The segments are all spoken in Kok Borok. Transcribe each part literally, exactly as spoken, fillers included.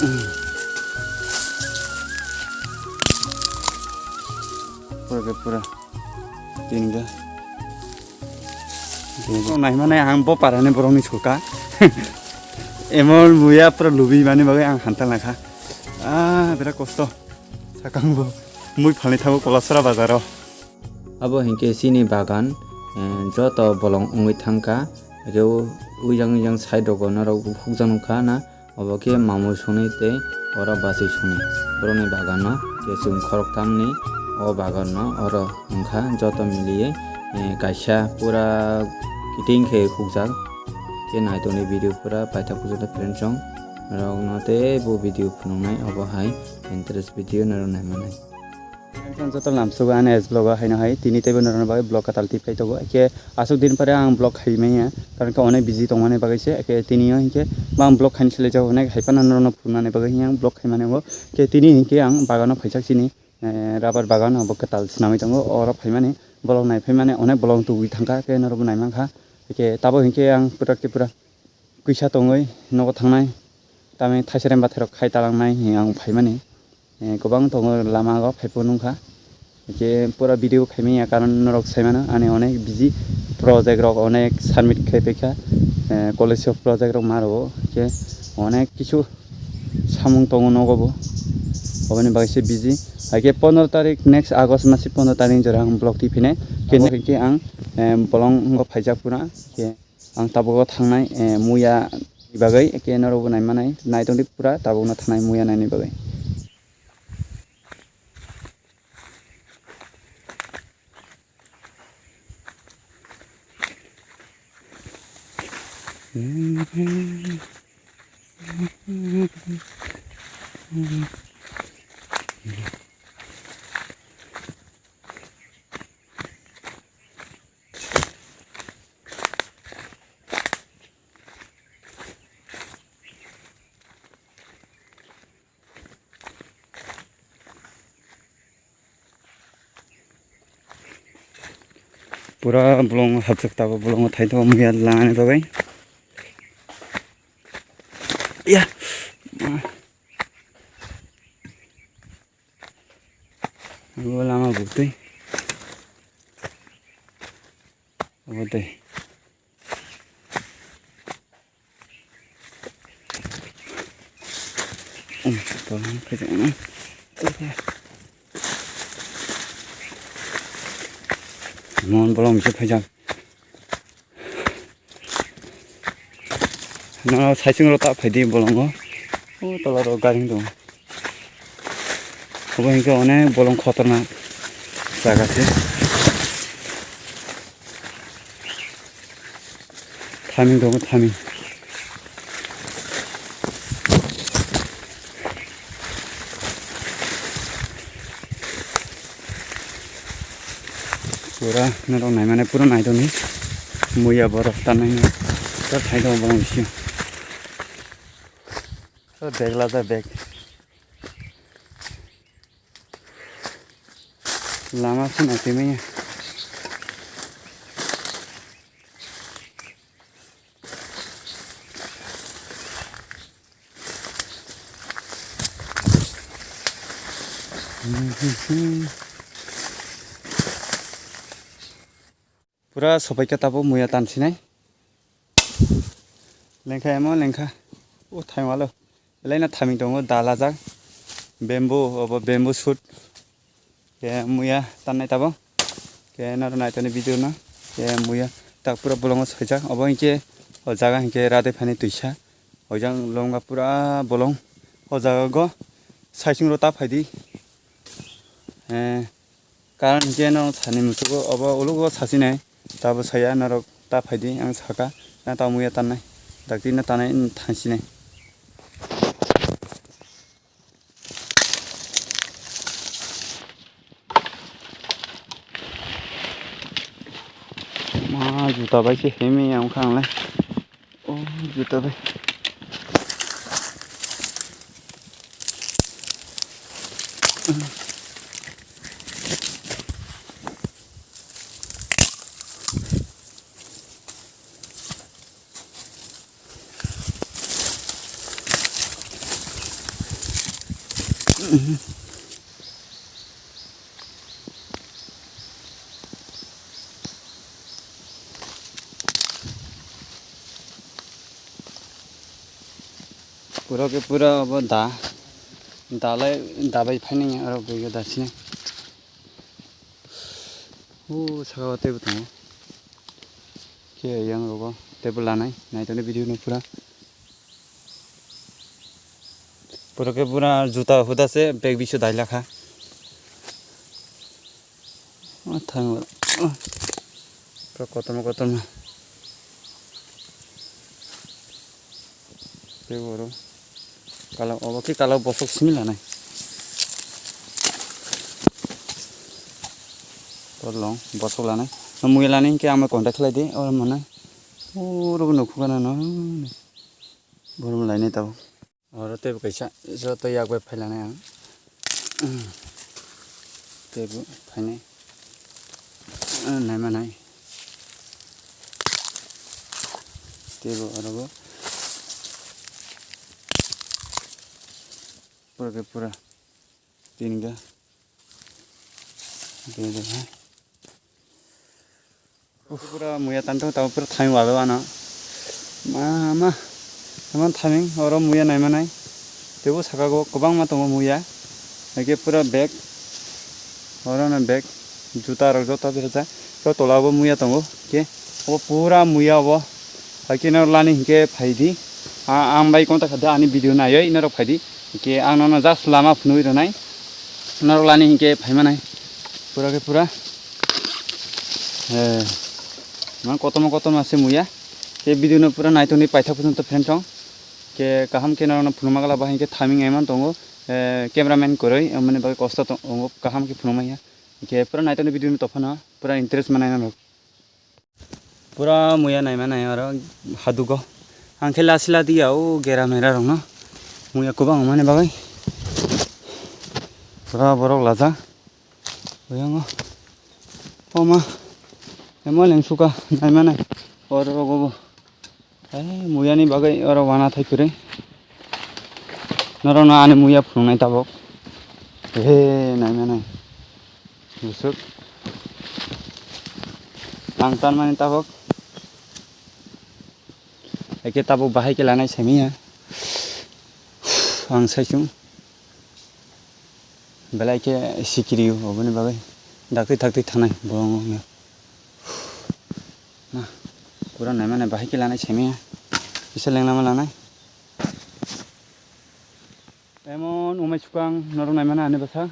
Pura ke pura. Tinga. Naimane ang bo parani borokni sulka. Emon muya pura lubi mani bagwi ang hantal nakha. Ah, birat kosto. Sakang bo mui phalni thango Kolasora bazaro. Abo hinkhe chini bagan, eh, joto bolong wngwi thangkha. Eke o ujang ujang side rogo norok hukjak nukha na. Obo khe mamui songni tei oro bachwi songni borokni bagano khe chwng khoroktham ni o bagano oro wngkha joto miliye, eh, kaisa pura kiting khe khukjak khe naitokni video pura paithak pujo friends rok norokno tei bo video phunuknai obo hai interest video norok naimanai. Ang joto lamsogo ani S vlog o haino hai tini teibo norokni bagwi vlog kwtal twi phai tongo. Eke aswk din pore ang vlog khai manya, karon khe onek busy tongmani bagwi se. Eke tini o hinkhe bang vlog khaini sle jago onek hai phano norokno phunuknani bagwi hinkhe ang vlog khai mani o. Ke tini hinkhe ang bagano phaijak chini, eh, rubber bagan obo kwtal swnamwi tongo. Oro phaimani bolong nai phaimani onek bolong tubui thangkha, ke norokbo nai mankha. Eke tabo hinkhe ang pura ke pura kwisa tongwi nogo thangnai, tamni thaisrem bathai rok khai talangnai hinwi ang phaimani. Eh, kwbang tongo lama o phaiphuru nungkha. Hwnkhe pura video khaimanya, karon norok saimano ani onek busy project rok onek submit khai paikha, eh, college o project rok ma rwo, hwnkhe onek kisu samung tongo nogo bo, oboni bagwi se busy. Hwnkhe pondro tarik, next August masi pondro tarik ni jora ang vlog twi phinai. Hwnkhe ang, eh, bolong wngkha phaijak pura, hwnkhe ang tabuk o thangnai, eh, muya ni bagwi, hwnkhe norokbo naimanai, naitongdi pura tabuk no thangnai muya naini bagwi. Pura bolong hapjak tabuk, bolongo thai tongo muya langani bagwi. Ya. Abo lama butwi. Abo tei. Mon bolong se phaijak. No saising rota phaidi bolongo. O tola ro garing dong. Obo hinkhe onek bolong khotornak jaga se. Thaming tongo, thaming. Pura norok naimani pura naitoni. Muya borok tanai no. Tor thai tongo bolong bisingo. Tor bag laja bag. Lama se naitwi manya. Pura sopaikha tabuk muya tansinai. Lengkha emo lengkha. O thaimalo. Belaino thaming tongo dalajak. Bamboo, obo bamboo shoot. Ke muya tannai tabuk. Ke naro naitoni video no. Ke muya tak pura bolongo soijak. Obo hinkhe o jaga hinkhe radai phani twisa. Oijang longga pura bolong. O jaga go saising rota phaidi. Eh, Karon hinkhe no sani musugo obo ulugo sasinai. Tabo saya norok ta phaidi ang saka na ta muya tannai. Dakti na tanai thangsinai. Ma juta bai se hemi ang khanglai. O juta bai. Pura ke pura abo da, da lai, da bai phainai aro bwrwi da sini. O saka o teibo tongo. Khe yang rogo teibo lanai, naitoni video no pura. Pura ke pura juta huda se bag bisu dai lakha. O thang o. Pura kotorma kotorma. Tei oro kala, obo khe kala bosok simi lanai. Tolong bosok lanai. Mui lanai hinkhe ang bai contact khlai di, oro manai. Oro bo nukhu gana no. Borom lainai tabuk. Oro teibo kaisa joto yak bai phai lanai ang. Teibo phainai. Naimanai. Teibo oro bo. Pura ke pura. Tinga. Dede ha. Pura muya tanto tabo pura thami walo ano. Ma, ma. Emon thami oro muya naimanai. Tebo saka go kwbangma tongo muya. Haikhe pura bag. Oro no bag. Juta rok joto berajak. Tei tola bo muya tongo. Khe obo pura muya obo. Haikhe no lani hinkhe phaidi. A-, ang bai contact kha di ani video naiwi norok phaidi. Hinkhe ang nono just lama phunui rwnai. Norok lani hinkhe phaimanai. Pura khe pura. Eh, man kotorma kotorma se muya. Khe video no pura naitoni paithak phuchung to friend song. Khe kaham khe norokno phunukma gala bahai khe timing emon tongo. Eh, cameraman kwrwi, mani bagwi kosto tongo, kaham khe phunukma ya. Khe pura naitoni video no tophano pura interest manai norok. Pura muya naima nai oro hadugo. Ang khe lasila diya o gera mera rokno. Muya kwbang mani bagwi. Pura borok laja. Oyango. Oma. Emo lengsuka naima nai. Oro rogo bo. Eh, muya ni bagwi oro wana thai kwrwi. Norokno ani muya phunuknai tabuk. Eh, naima nai. Busuk. Ang tanmani tabuk. Eke tabuk bahai khe lanai simi ya. Ang sai chung. Belai khe sikiri o, oboni bagwi. Dakti dakti thanai bolong no. Na, pura naima nai bahai khe lanai simi ya. Kisa leng lama lanai. Emon umai sukang norok naimani ani bwsa.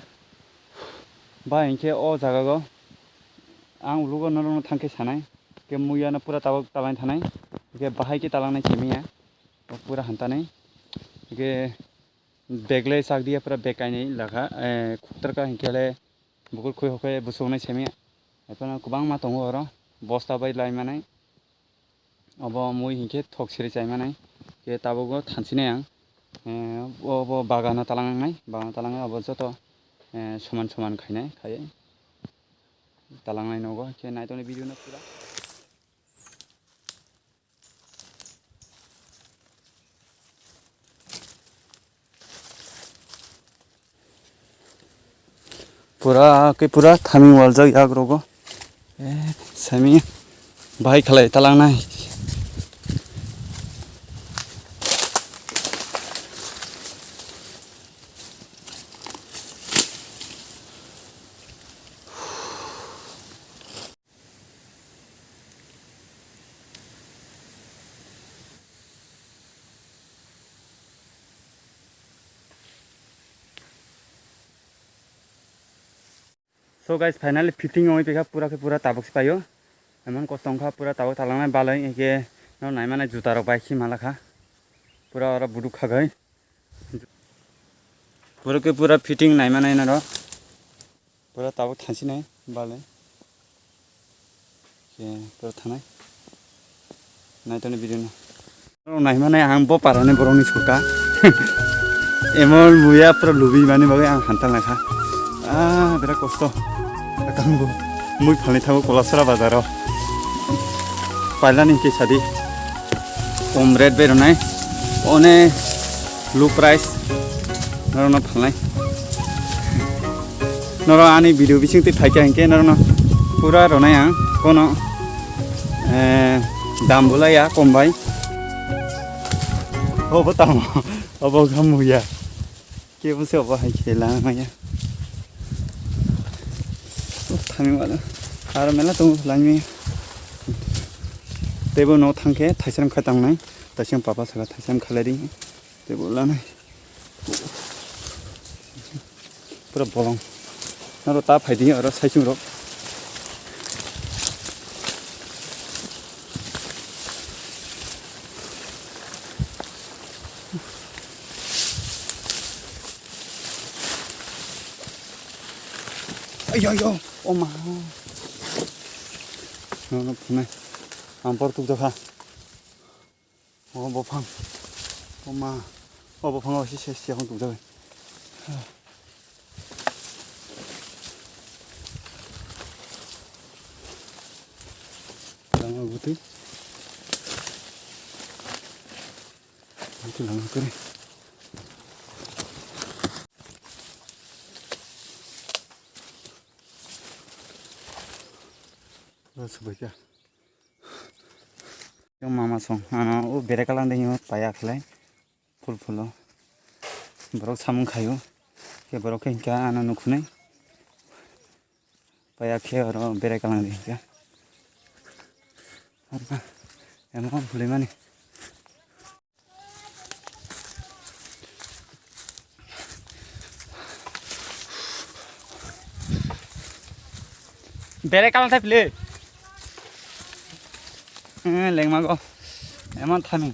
Ba hinkhe o jaga go ang ulugo norokno thangkhe sanai. Khe muya no pura tabuk talai thanai. Khe bahai khe talangnai simi ya. O pura hantanai. Khe bag le sak diya pura bag kainwi lakha. Eh, khuktar ka hinkhe le bukur khoi hokhai busuk nai simi ya. Ephano kwbangma tongo oro. Bosta bai lai manai. Obo mui hinkhe thok siri chai manai. Khe tabukbo thansinai ang. Eh, obo bagano talangnai, bagano talangnai obo joto, eh, soman soman khainai, khaiwi talangnai nogo. Khe naitoni video no pura. Pura khe pura thami waljak yak rogo. Eh, sami bahai khalai talangnai. So guys, finally fitting wngwi paikha, pura khe pura tabuk se paio. Emon kosto wngkha, pura tabuk talangnai balai, hwnkhe no naimani juta rok bai khi malakha. Pura oro buduk khagwi. Pura khe pura fitting naimanai norok. Pura tabuk thansinai balai. Khe pura thanai. Naitoni video no. Norok naimanai ang bo parani borokni suka. Emon muya pura lubi mani bagwi ang hantal naikha. Ah, birat kosto. Akang bo mui phalni thango Kolasora bazaro. Pailani hwnkhe sadi. Kom rate bai rwnai. One low price. Norokno phalnai. Noro ani video bising twi phaikha hinkhe norokno pura ronai ang kono, eh, dam bolai ya kom bai. Obo tamo, obo khamu ya. Kebo se obo hai khe la maya. Thami wala. Aro mela tongo langni. Tebo no thangkhe thaisam kha tangnai. Thaisam papa saka thaisam khalai di. Tebo lanai. Pura bolong. Naro ta phaidi aro saichung rok. Ayo, ayo, o ma. Nono phunai. Ampor tuk dokha. O bophang. O ma. O bophang o si se se hong tuk dokha. Lama butui. Nanti lama kere. Subaika. Yang mama song, ano, o bere kalang de yung paya khlai, full full o. Borok samung khayo, ke borok ke hingka ano nukhunai. Paya khe oro berai kalang di hingke. Emon hwlwi mani. Berai kalang thai pili. Eh, lengma go. Emon thani.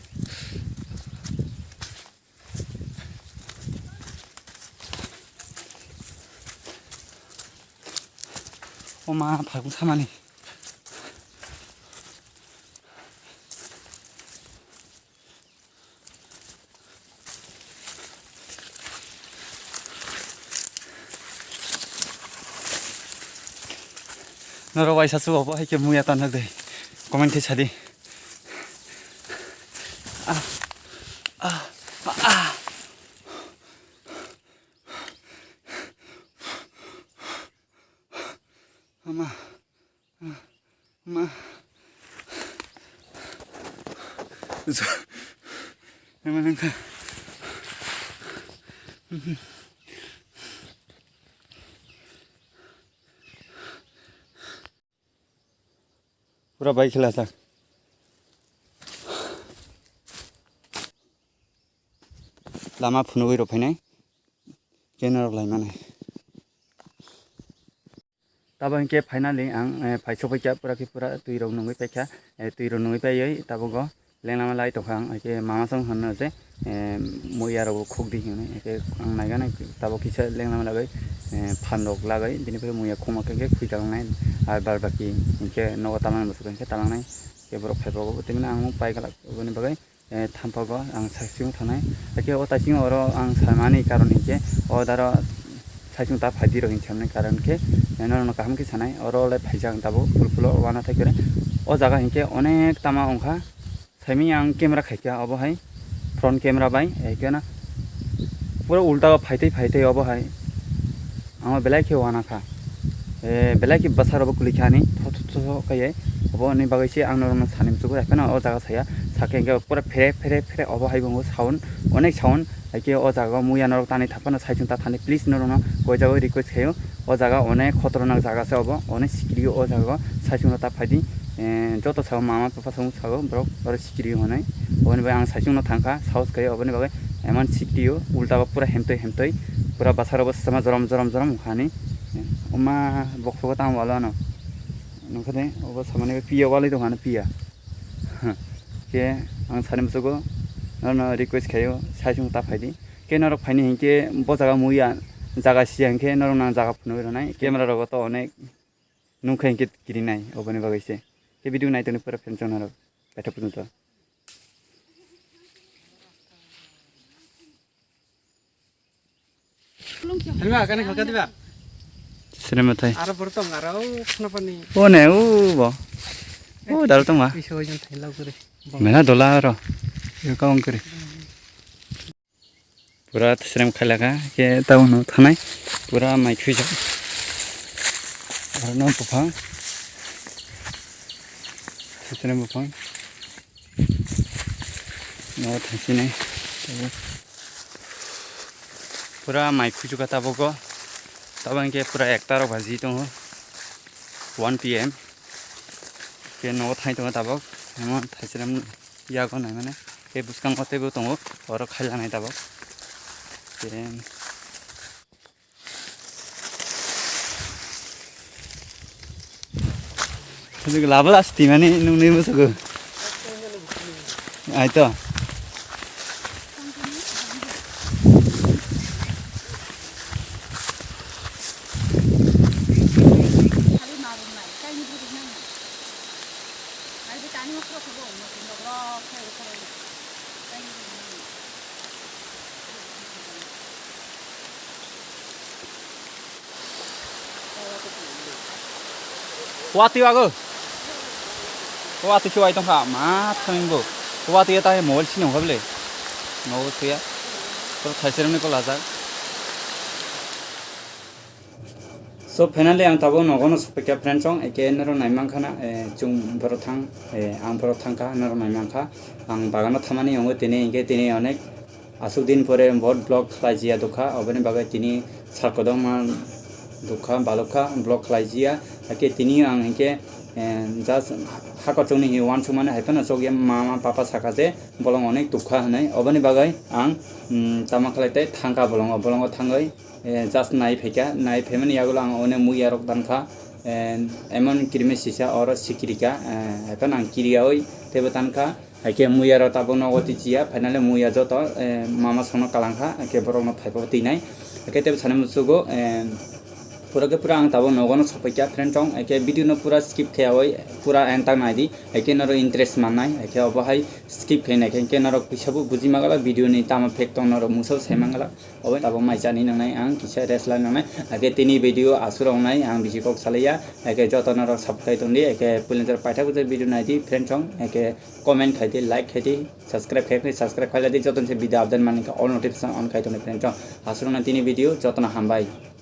O ma, phakung samani. Norok waisa chubago hai khe muya tangjak de. Comment khe sadi. Ah. Ah. Ah. Ama. Ma. Zo. Ema nangkha. Pura bai khela sak. Lama phunugwi rw phainai. Khe norok lai manai. Tabo hinkhe finally ang, eh, phai sokphaikha, pura khe pura twi rok nungwi paikha, eh, twi rok nungwi paiwi tabogo lenglama lai tongkha ang, haikhe mama song hwnno je, eh, muya rok khukdi hinwi, haikhe ang naikha nai tabok kisa lenglama lagwi, eh, phan rok lagwi, bini pore muya khukma khe khe khwi kalangnai, ar bad baki hinkhe nogo talangnai bwswk hinkhe talangnai, khe borok phaibago tei mani ang pai glak, oboni bagwi. Eh, thampago ang saichung thanai. Haikhe o taichung oro ang samani karon hinkhe o daro saichung ta phaidi rok hinwi samani karon khe, eh, norokno kaham khe sanai. Oro le phaijak ang tabuk phul phulo uanathai khe o jaga hinkhe onek tama wngkha. Saimanya ang camera khaikha obo hai front camera bai, eh, khe na pura ulta o phaitwi phaitwi obo hai. Ang belai khe uanakha. Eh, belai khe bwsarokbo kwlwikha ani, tho, tho, tho, tho khe. Oboni bagwi se ang norokno sani muchungo, haikhe no o jaga saya, sakhe hinkhe pura phere, phere, phere obo hai bo sound, onek sound, haikhe o jaga o muya norok tanwi thangphano saichung ta thani, please norokno koi jaga o request khaio, o jaga onek khotornak jaga se obo, onek sikiri o jaga o saichung ta phaidi, eh, joto sao mama papa song sao borok oro sikiri hwnwi, oboni bagwi ang saichungno thangkha, sahos khaio, oboni bagwi emon sikiri o, ulta o pura hemtwi hemtwi, pura bwsarokbo swchama jorom jorom jorom wngkha ani. Oma bokhrogo tamo walo ano. Nukha de, obo samani piya wali tongkha ano piya. Khe ang sani muchungo norokno request khaio, saichung ta phaidi. Khe norok phaini hinkhe bo jaga muya, jaga siya hinkhe norokno ang jaga phunugwi rwnai. Camera rogo to onek nukha hinkhe kirinai, oboni bagwi se. Khe video naitoni pura phenchong norok. Paithak phunuto. Tangga, kani khalka diba? Sini mathai. Aro borok tong, aro khna pani. O ne, o bo. O dal tongma. Iso jon thai lau kore. Mela dola aro. Yo ka ong kore. Pura srem khailaka, ke tau no thanai. Pura mai khuijak. Aro no buphang. Sisini buphang. No thaisini. Pura mai khujuka tabogo. Tabo hwnkhe pura ekta rok baji tongo. One P M. Ke nogo thai tongo tabok. Emo thaisini yago naimani. Ke bwskango teibo tongo. Oro khaila nai tabok. Ke Labo last team ani nung nui musugo. Ai to. Watwi wago. Watwi khe wai tongkha ma thangbo. Watwi ta mobile sini hokha bele. Nogo thuya. To thaisirmni ko lajak. So finally ang tabuk nogo no sophaikha friend song, eke norok naimankha na, eh, chwng borok thang, eh, ang borok thangkha norok naimankha. Ang bagano thamani wngo tini, hwnkhe tini onek aswk din pore bo vlog khlaijiya dukha, oboni bagwi tini sal kodokma dukha, balukha vlog khlaijiya. Hake tini ang hwnkhe, eh, just hakochokni hi uansukmani hai phano chokya, mama papa sakha je bolong onek dukha hinwi, oboni bagwi ang, mm, tamo khlai tei thangkha bolongo, bolongo thangwi eh, just nai phaikha, nai phaimani yagulo ang one muya rok tankha, eh, emon kirime sisa oro sikirika, eh, haikhe ang kiriyawi teibo tankha, haikhe muya rok tabuk nogo twi chiya, finally muya joto, eh, mama songno kalangkha, haikhe borokno phaibo twinai, haikhe teibo sanai muchugo, eh, pura khe pura ang tabuk nogo no sophaikha friend song, haikhe video no pura skip khaiyawi pura end tak naidi, haikhe norok interest mannai, haikhe obo hai skip khainai khe norok kisa bo buji magala video ni tamo fact tong norok musa sai mangala. Obo tabuk mai chani nangnai ang kisa rest la nangnai. Ake tini video aswk wngnai ang bisi kok salaiya. Ake joto norok subscribe tongdi. Ake puilingter paithak bwsai video naidi friend song. Ake comment khaidi, like khaidi, subscribe khaidi, subscribe khailadi joto se video update manka all notification on khai tongdi friend song. Aswk wngnai tini video jotono hambai.